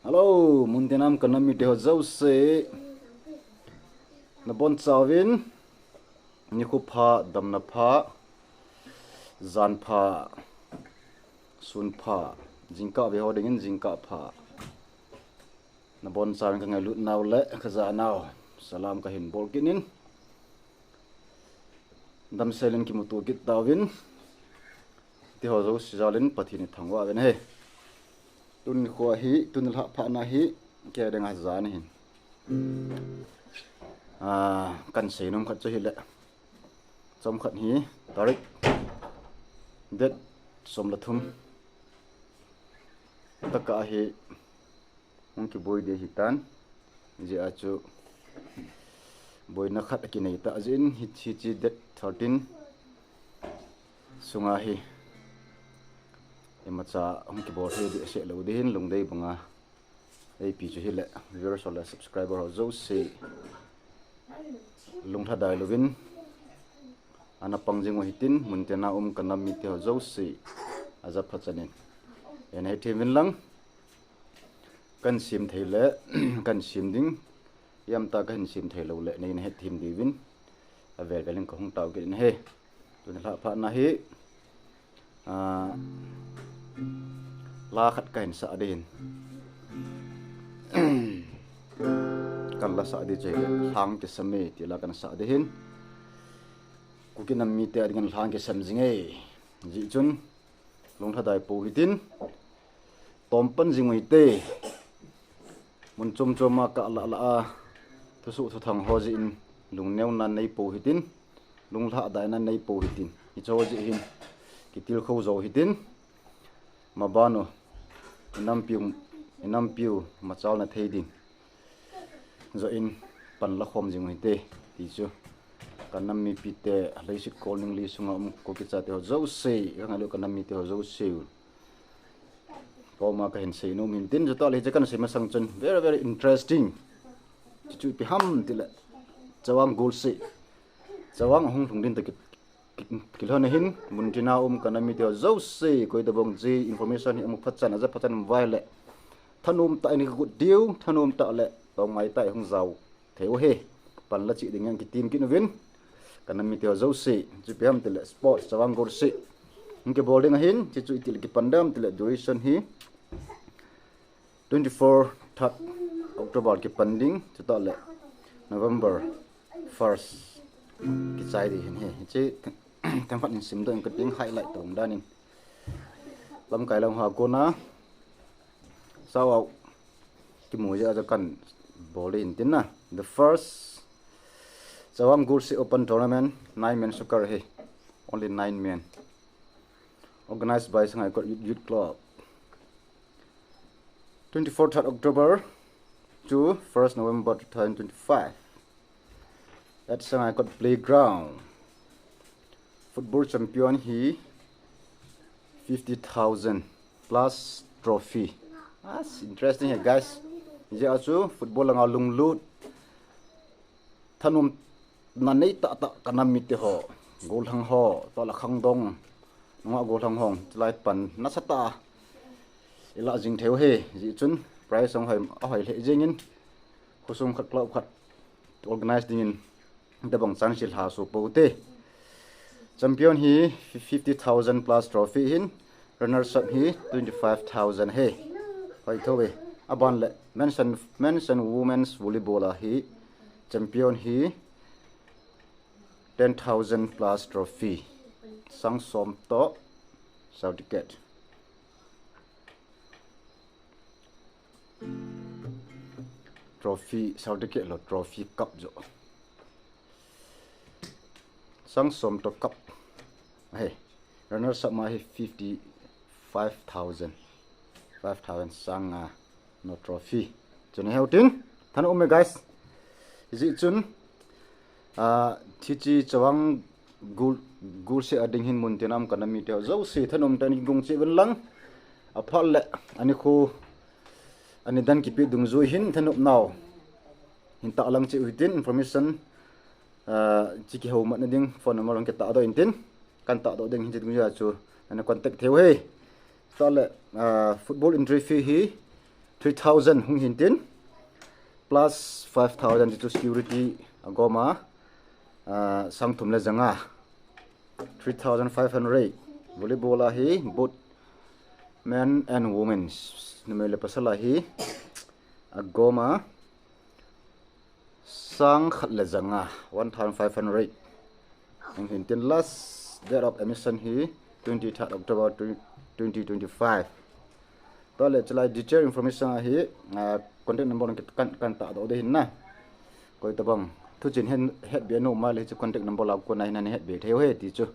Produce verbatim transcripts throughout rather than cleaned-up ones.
Hello, muntina um ka nam mite ho jouse. Nabonchauvin, nikho pha, damna pha, jan pha, sun pha, jingkah ve ho dingin jingkah pha. Nabonchauvin ka ngailut nau le ka ja nau salam kahin bol kit in. Damsel in kimuto kit tauvin. Tiho jouse jal in Pathen ithangvah uvin ahi. Tuni nikho hi, tuni lhah phatna hi, kei dinga jan ahin. Ah, kahin seinom khat chu hile. Chomkhat hi, tarik, date som le thum. Taka hi, hung kiboi ding ahitan. Hijeh a chu, boina khat akinei tah jeh in, hi, hiche date thirteen sunga hi, imacha hung kibol thei ding aseh lou ding hin, lungdei banga eipe chu hile, viewers ho le subscriber ho jouse, lunglhadai louvin, ana pang jing u hitin, muntina um ka nam mite ho jouse, aja phachan in, eina hethem uvin lang, kahin sem thei le, kahin sem ding, iamtah kahin sem thei lou le, neina hetthem diuvin, avel vel in kahung tao kit in ahi. Tuni lhah phatna hi, ah, la khat kahin sah ding ahin. Kahin la sah ding chu hile, Lhang kisam e, ti la kahin sah ding ahin. Kuki nam mite adingin lhang kisam jing e. Hijeh chun, lunglhadai pou hitin, tom pan jing u hite. Mun chom chom a kalah lah a, thusoh thuthang ho jeh in, lungneona nei pou hitin, lunglhadaina nei pou hitin. Hiche ho jeh hin, kitilkhou jou hitin, maban u, inampiu, inampiu machalna thei ding joh in pan la khom jing u hite, ti chu. Ka nam mipite, leiset kolning li sunga um Kuki chate ho jouse, ka ngailu ka nam mite ho jouse u koma kahin seinom in tin, chutah le hiche kahin sei masang chun, very, very interesting. Chu chu ipi ham tile, Chawang Golseh. Chawang ahung lhung din toh ki, ki, kilhon ahin, muntina um ka nam mite ho jouse, koi tobang jeh information hi amu phatchan, aja phatchan um uva ahile, thanom tah in kagot diu, thanom tah le, tong ngai tah in hung jao thei u ahi. Pan la chih ding jong kitem kit uvin, ka nam mite ho jouse, chu ipi ham tile, sports, Chawang Golseh. Hung kibol ding ahin, hiche chu itih le kipan dem tile, duration hi twenty-four, third October kipan ding, chutah le November first kichai ding ahin ahi. Hiche themkhat in simdoh inge kating, highlight tong dan in. Lamkai lang ho a kona shout out kimu jeh a chu kahin bol ding ahin tin na. The first Chawang Golseh Open Tournament, nine men soccer ahi. Only nine men. Organized by Sangaikot Youth, Youth Club. Twenty-fourth October to first November two thousand twenty-five. At Sangaikot Playground. Football champion hi fifty thousand plus trophy. That's interesting ahi, guys. Hijeh a chu football langa lunglut, thanomna nei tah tah ka nam mite ho, gollhang ho, chutah le khangdong, nungah gollhang ho, chulai pan nasatah a ilah jing thei u ahi. Hijeh chun prize jong ahoi, ahoi lheh jeng in, khosung khat, club khat organize dingin tobang chance lha soh pou te. Champion hi fifty thousand plus trophy ahin, runners up hi twenty-five thousand ahi. Hoi thou ve. Aban le men's and, men's and women's volleyball a hi champion hi ten thousand plus trophy, sang som toh certificate. Trophy, certificate lou, trophy cup joh. Sang som toh cup. Ahi, runners up ma hi fifty-five thousand. Five thousand sang nga, no trophy. Chun ahi u tin, thanom e guys. Hijeh chun, ah, hiche Chawang Gol, Golseh a ding hin muntina um ka nam mite ho jouse thanom tah in kigong cheh uvin lang. Aphat le, ani khu, ani dan kipe dungjui hin thanom nau hin tahlang cheh u hitin, information, ah, hiche kihoumatna ding phone number hung kitahdoh in tin, kahin tahdoh ding ahin, hiche dungjui a chu nana contact thei u ahi. Chutah le, ah, football entry fee hi three thousand hung hintin, plus five thousand chu security agoma, ah, sang thum le janga, three thousand five hundred. Volleyball a hi both men and women, numei le pasal a hi agoma sang khat le janga, one thousand five hundred. Hung hintin, last date of admission hi twenty-third October twenty twenty-five. Tale chulai detail information a hi, ah, contact number kan, kan tahdoh ding ahin na. Koi tabang thuchin hin hetbe nom le chu contact number la kona hin nahetbe thei u ahi ti chu.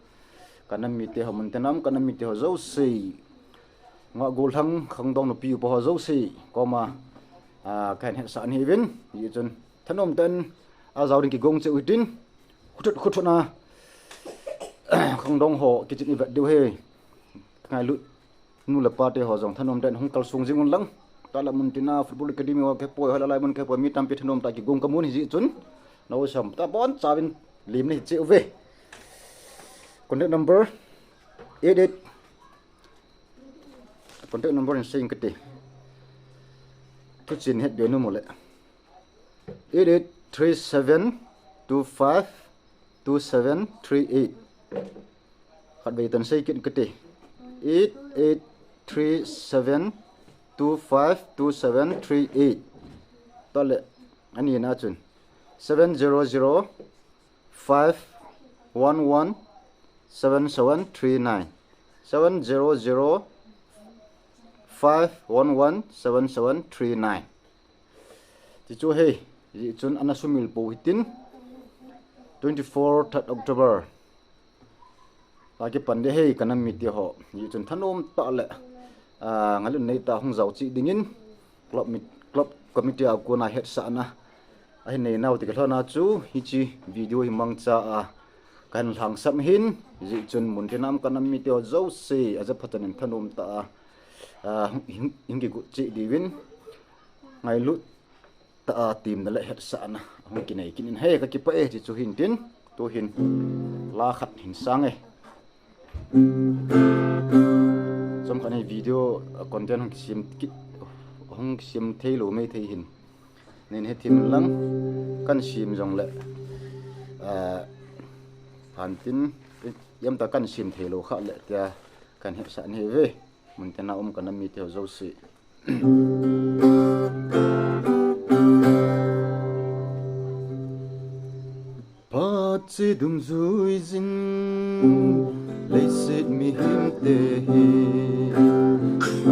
Ka nam mite ho, muntina um ka nam mite ho jouse, Ngahgollhang khangdong nupi upa ho jouse koma, ah, kahin hetsah nahi uvin, hijeh chun thanom tah in ajao ding kigong cheh u hitin, khuthot khuthot na khangdong ho kichen ivet diu ahi. Ngailut nu le pa te ho jong thanom tah in hung kalsong jing un lang. Tale muntina Football Academy ho kipoi, hoilai mun kipoi, mi tampi thanom tah kigong kamun, hijeh chun naosen tapon chauvin lim nahi cheh uve. Contact number eight eight, contact number in sei inge kati. Thuchin hetbe nom uleh, eight eight three seven two five two seven three eight. Khatvei tan sei kit inge kati. Eight eight three seven two five two seven three eight. Tale anina chun seven zero zero five one one seven seven three nine, seven zero zero five one one seven seven three nine. Ti chu ahi, hijeh chun ana sumil pou hitin, twenty-four, third October a kipan ding ahi ka nam mite ho. Hijeh chun thanom tah le, ah, ngailut nei tah hung jao cheh dingin club mit-, club committee a kona hetsahna ahin nei nau ti kilhon a chu hiche video hi mangcha a kahin lhangsap ahin, hijeh chun muntina um ka nam mite ho jouse ajeh phat chan in thanom tah a, ah, hung, hung, hung kigot cheh diuvin ngailut tah a temna le hetsahna hung kinei kit in ahi, kakipah e ti chu hintin, tuhin la khat hin sang e. Chomkhat in video, ah, content hung kisem kit, hung kisem thei lou maithei hin, nei hethem un lang, kan sem jongle, ah, hantin, ijem tah kan sem thei lou khah le tia kan hetsah nahi uve. Muntina um ka nam mite ho jouse. Phat che dungjui jin leiset mihemte hi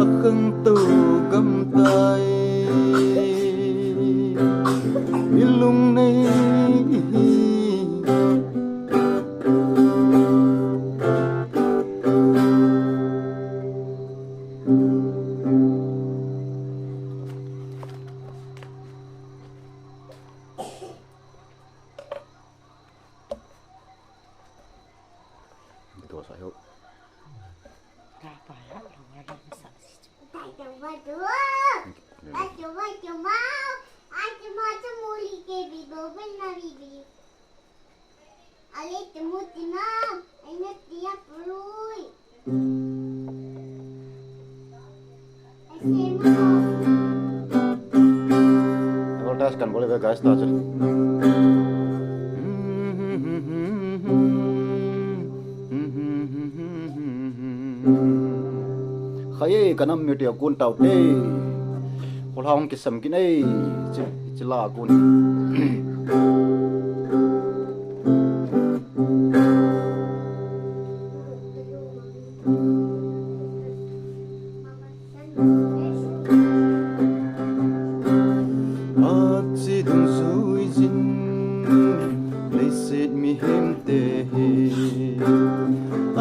akhangtou gam tai. Mi lungnei ihi. Advertise kan bol ve guys ta chu. Khai e, ka nam mite akon tau te. Kholhang kisam kin e. Chi, chi la kon. Phat che dungjui jin leiset mihemte hi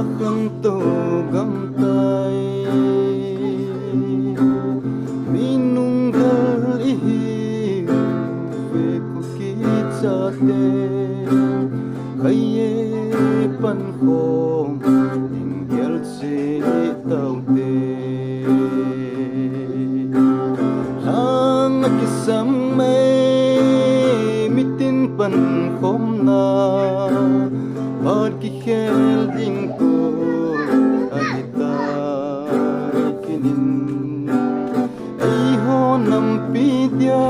akhangtou gam tai. Mi nungdal ihi ve Kuki chate. Khai e, pankhom ding gel cheh tau te. Lhang akisam mai, mitin pankhomna phat kikhel ding kon ahi tai kinin. Eihon Tia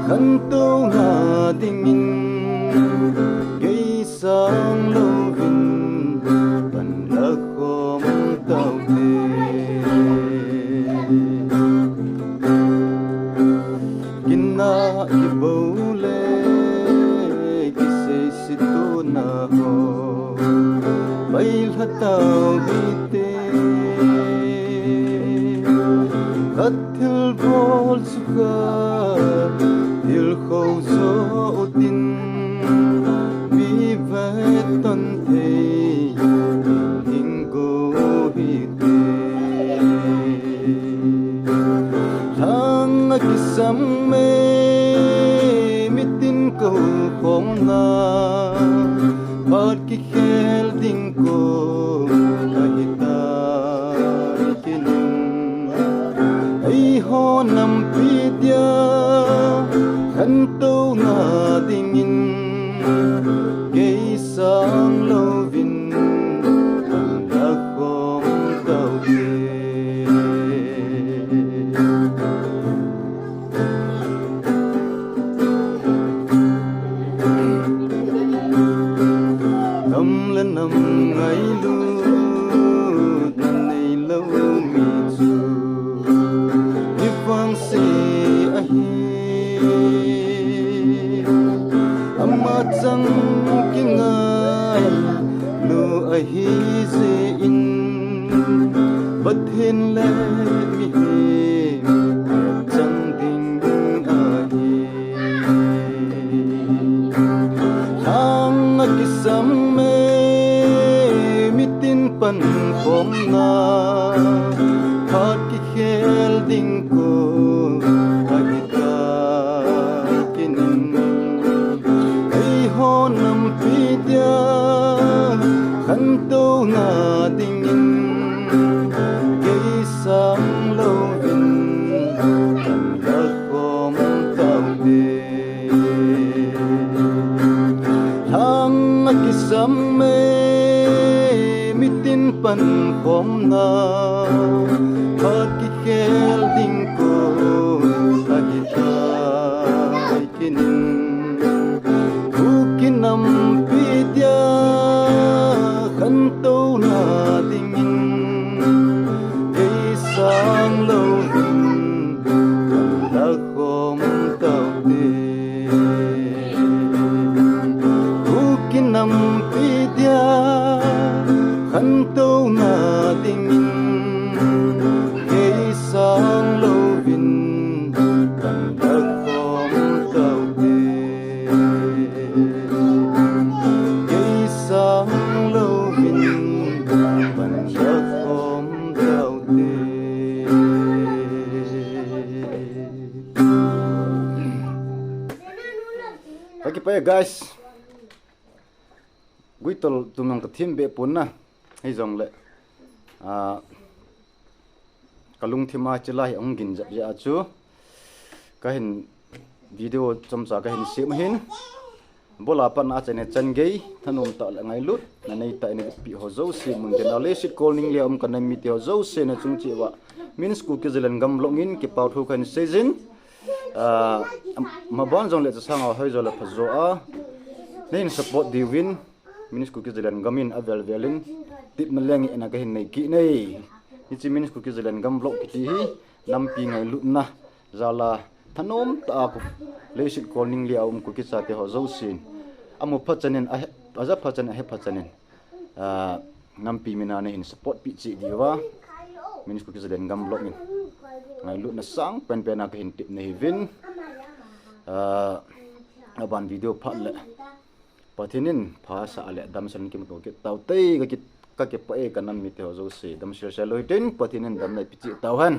khantou na dingin, kei sang louvin pan la khom taute. Kina kibou le kisei situna ho, pai lha tau hite. Khat thilbol chu khat thil kho jo utin, mi vetan thei ding go hite. Lhang a kisam e, mitin kou khomna, phat kikhel ding kou ahi tai kinin. Eiho nampi dia khantou na dingin, kei sang louvin pan la khom taute. Nam le nam ngailut na neilou mi chu, i vangse ahi. Ama chang kingailu ahi jeh in, Pathen le mihem chang ding ahi. Lhang a kisam e, mitin pan khomna, phat kikhel ding kou ahi tai kinin. Eiho nampi dia khantou na dingin, kei sang louvin pan la khom taute. Lhang a kisam e, mitin pan khomna, phat kikhel ding kou ahi tai kinin. Kuki nampi dia khantou na dingin, kei sang louvin pan la khom taute. Kuki nampi dia khantou na dingin, kei sang louvin pan la khom taute. Kei sang louvin pan la khom taute. Ka kipah e, guys. Guitol tum nang ka thim be pon na. Hijongle, ah, ka lungthim a chilai hung gin jep jeh a chu, ka hin video chomcha ka hin sem ahin. Bol a pat na a chane chan gei, thanom tah le ngailut na nei tah in, na pi ho jouse mun tin a, leiset kolning le a um ka nam mite ho jouse na chung cheh uva, Min's Kuki Zalengam Vlog in kipa thu ka hin sei jin. Ah, maban jongle chasang a hoi jo le pha jo a, nei hin support diuvin, Min's Kuki Zalengam in avel vel in tepna le ngehna ka hin nei kit e. Hiche Min's Kuki Zalengam Vlog kiti hi nampi ngailutna jal a, thanom tah a Ku-, leiset kolning le a um Kuki chate ho jousen amu phat chan in, ahe, aja phat chan in, ahe phat chan in, ah, nampi min a nei hin support peh cheh diuva, Min's Kuki Zalengam Vlog in ngailutna sang pen pen a ka hin tep nahi uvin. Ah, aban video phat le Pathen in phasah le damsel in kimuto kit taute. Ka ki, ka kipah e, ka nam mite ho jouse, dam sel sel lou hitin, Pathen in damna eipe cheh tauhen.